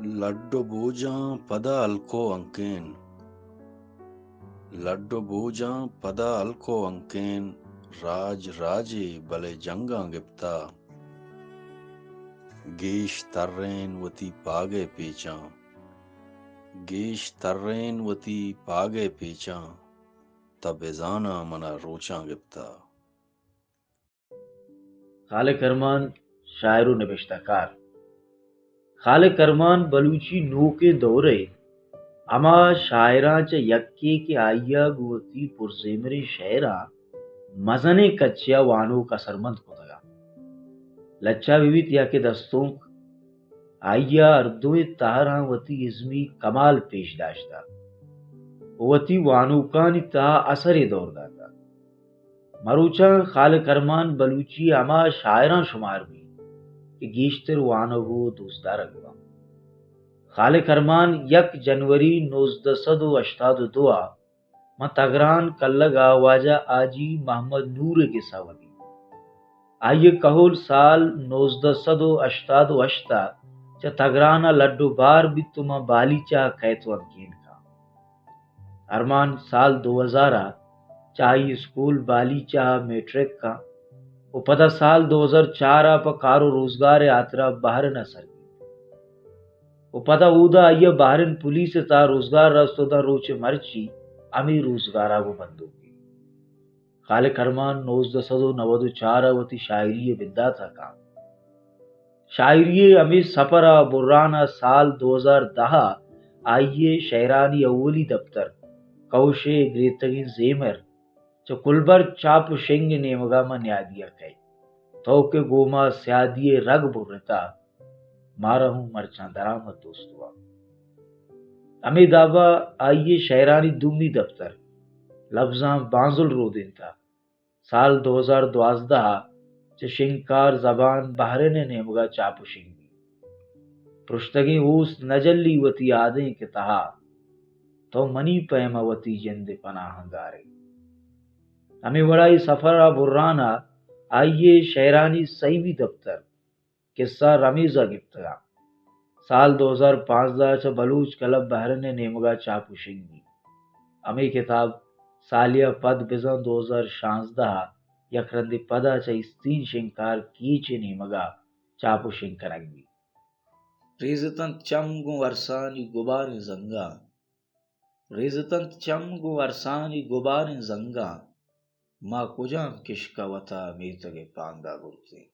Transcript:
لڈ و بوجاں پدا ہلکو ہنکین، لڈ و بوجاں پدا ہلکو ہنکین، راج راجے بلے جنگاں گپتا۔ گیش ترین وتی پاگئے پیچاں، گیش ترین وتی پاگئے پیچاں، تہ بزاناں منا روچاں گپتا۔ خالق ارمان، شاعر و نبشتہ کار۔ خالق ارمان بلوچی نوکیں دور ء ہما شاعراں چہ یکے کہ آئی ء گوں وتی پرزیمریں شعراں مزنیں کچے ء وانوک اثرمند کتگ ء۔ لچہ بہ بیت یا کہ دستونک، آئی ء ہر دوئیں تہراں وتی ازمی کمال پیش داشتہ و وتی وانوکانی تہا اثرے دور داتہ۔ مروچاں خالق ارمان بلوچی ء ہما شاعراں شمار بیت کہ گیشتر وانگ و دوستدارگ بنت۔ خالق ارمان یک جنوری نوزدہ سد و ہشتاد و دو ء ماں تگران کلگ ء واجہ حاجی محمد نور ء گس ء ودی۔ آئی ء کہول سال نوزدہ سد و ہشتاد و ہشت ء چہ تگران ء لڈ و بار بیت و ماں بالیچہ ء کئیت و ہنکین کاں۔ ارمان سال دو ہزار ء چہ ہائی اسکول بالیچہ ء میٹرک کاں و پدا سال دو ہزار چار ء پہ کار و روزگار ء ہاترا بحرین ء سر بیت و پدا اودا آئی ء بحرین پولیس ء تہا روزگار رست و داں روچ مرچی ہمے روزگار ء گوں بندوک بیت۔ خالق ارمان نوزدہ سد و نود و چار ء وتی شاعری ء بندات ء کاں۔ شاعری ء ہمے سپر ء بران ء سال دو ہزار دہ ء آئی ء شعرانی اولی دپتر کئوش ء گریتگیں زیمر چہ کلبرگ چاپ و شنگ ء نیمگ ء ماں نیادی ء کئیت۔ تو کہ گوں ما سیادی ء رگ برتہ، مارا ہوں مرچاں درآمد دوست وا۔ ہمے دابا آئی ء شعرانی دومی دپتر لبزاں بانزل رودینتہ۔ سال دو ہزار دوازدہ ء چہ شنگکار زبان بحرین ء نیمگ ء چاپ و شنگ بیت۔ پرشتگیں اوست نہ جلی وتی آدینک ء تہا، تو منی پیم ء وتی جند ء پناہاں گارے۔ ہمے وڑا اے سفر ء بران ء آئی ء شعرانی سئیمی دپتر کسہ رمیز ء گپتگ ء۔ سال دو ہزار پانزدہ ء چہ بلوچ کلب بحرین ء نیمگ ء چاپ و شنگ بیت۔ ہمے کتاب سالے ء پد بزاں دو ہزار شانزدہ ء یک رندے پدا چہ استین شنگکار کیچ ء نیمگ ء چاپ و شنگ کنگ بیت۔ ریزتنت چم گوں ارسانی گباریں زنگاں، ریزتنت چم گوں ارسانی گباریں زنگاں، ما کجام کشک ء وتا میتگ ء پاندا برتیں؟